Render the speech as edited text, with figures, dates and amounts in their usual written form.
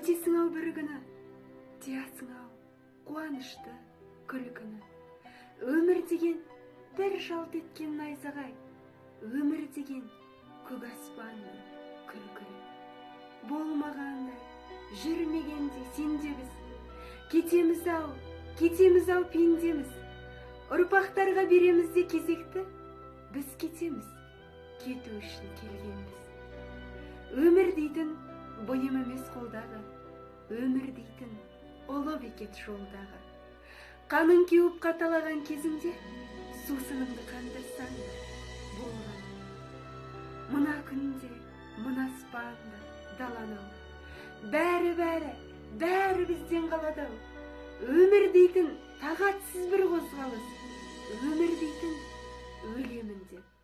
Өтесің-ау бір күні, тиясың-ау қуанышты, күлкіні. Өмір деген бір жалт еткен найзағай, өмір деген көк аспанның күркірі. Болмағандай, жүрмегендей сен де біз, кетеміз-ау, кетеміз-ау пендеміз. Ұрпақтарға береміз де кезекті, біз кетеміз, кету үшін келгенбіз. Өмір дейтін бұйым емес қолдағы, өмір дейтін ұлы бекет жолдағы. Қаның кеуіп қаталаған кезіңде, сусыныңды қандырсаң да болғаны. Мына күнде, мына аспан да, даланы-ау, бәрі-бәрі, бәрі бізден қалады-ау. Өмір дейтін тағатсыз бір қозғалыс, өмір дейтін өлемін деп